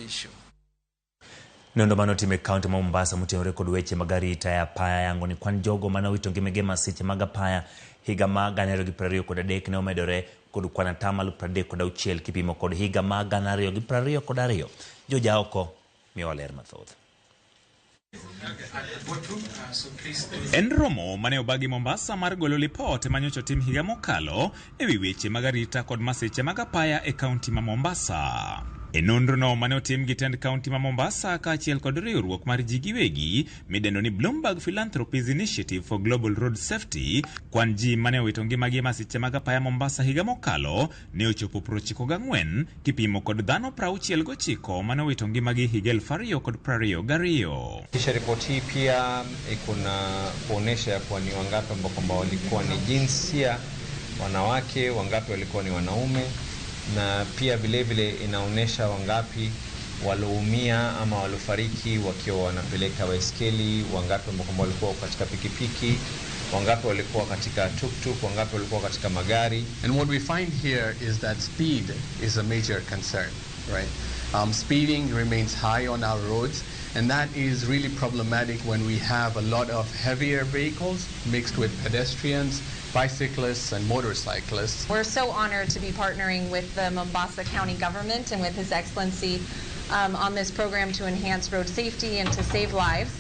issue. Nonro mane otim e kaunti ma Mombasa motenore kod weche mag arita e apaya yango ni kwan jogo mane owito ngimagi e masiche mag apaya higa ma 2023 ne omedore kod kwan atamalo 36 kipimo kod higa ma 2022. George Aoko miyowa ler mathoth. En romo mane obagi Mombasa mar golo lipot manyocha otim higa mokalo e wi weche mag arita kod masiche mag apaya e kaunti ma Mombasa. E nonrono mane otim gi tend kaunti ma Mombasa kaachiel kod riwruok mar ji giwegi midendo ni Bloomberg Philanthropies Initiative for Global Road Safety, kwan ji mane owito ngimagi e masiche mag apaya Mombasa higa mokalo ne ochopo 94 kipimo kod dhano 69 mane owito ngimagi higa 2022. Kisha ripoti hii pia iko na kuonesha ya kuwa ni wangapi ambao kwamba walikuwa ni jinsia wanawake, wangapi walikuwa ni wanaume, na pia vile vile inaonyesha wangapi walioumia ama waliofariki wakiwa wanapeleka baiskeli, wangapi ambao kwamba walikuwa katika pikipiki, wangapi walikuwa katika tuktuk, wangapi walikuwa katika magari. And what we find here is that speed is a major concern, right? Speeding remains high on our roads, and that is really problematic when we have a lot of heavier vehicles mixed with pedestrians, bicyclists, and motorcyclists. We're so honored to be partnering with the Mombasa County government and with His Excellency on this program to enhance road safety and to save lives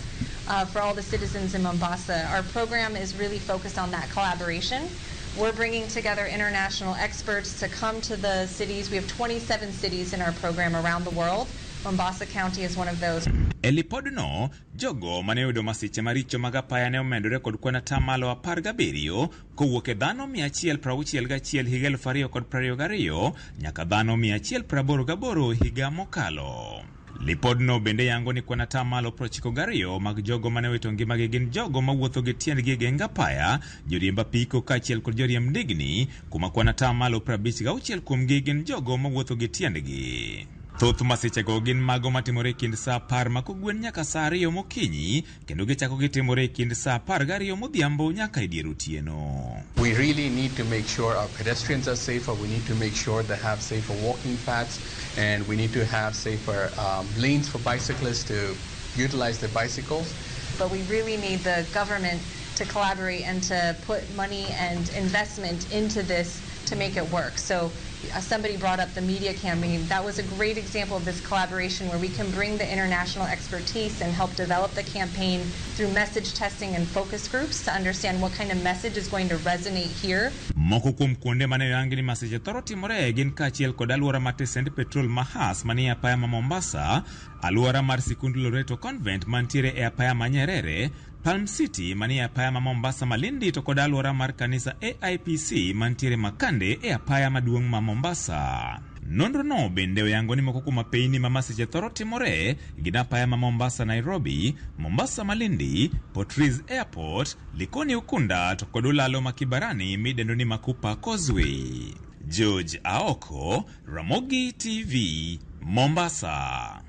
for all the citizens in Mombasa. Our program is really focused on that collaboration. We're bringing together international experts to come to the cities. We have 27 cities in our program around the world. Mombasa County is one of those. E lipodno, jogo mane oyudo masiche maricho mag apaya ne omedore kod kwan atamalo 17 kowuok e dhano 161 higa 2022 nyaka dhano 188 higa mokalo. Lipodno bende yango ni kwan atamalo 92 mag jogo mane owito ngimagi gin jogo mawuotho gi tiendgi e geng apaya, joriemb apiko kaachiel kod joriemb ndigni, kuma kwan atamalo 56 kuomgi gin jogo mawuotho gi tiendgi. Thoth masichego gin mago matimore e kind saa 10 ma kogwen nyaka saa 2 mokinyi kendo gichako gitimore e kind saa 12 modhiambo nyaka e dier otieno. We really need to make sure our pedestrians are safer. We need to make sure they have safer walking paths, and we need to have safer lanes for bicyclists to utilize their bicycles. But we really need the government to collaborate and to put money and investment into this to make it work. So somebody brought up the media campaign. That was a great example of this collaboration where we can bring the international expertise and help develop the campaign through message testing and focus groups to understand what kind of message is going to resonate here. Moko kuom kuonde mane oyangi ni masiche thoro timore gin kaachiel kod alwora mar tesend petrol ma Hass manie apaya ma Mombasa, alwora mar sikund Loreto Convent mantiere e apaya ma Nyerere, Palm City manie apaya ma Mombasa Malindi to kod alwora mar kanisa AIPC mantiere Makande e apaya maduong' ma Mombasa. Nonro no bende oyango ni moko kuom apeyni ma masiche thoro timore gin apaya ma Mombasa Nairobi, Mombasa Malindi, Port Reitz Airport, Likoni Ukunda to kod ulalo ma Kibarani midendo ni Makupa Causeway. George Aoko, Ramogi TV, Mombasa.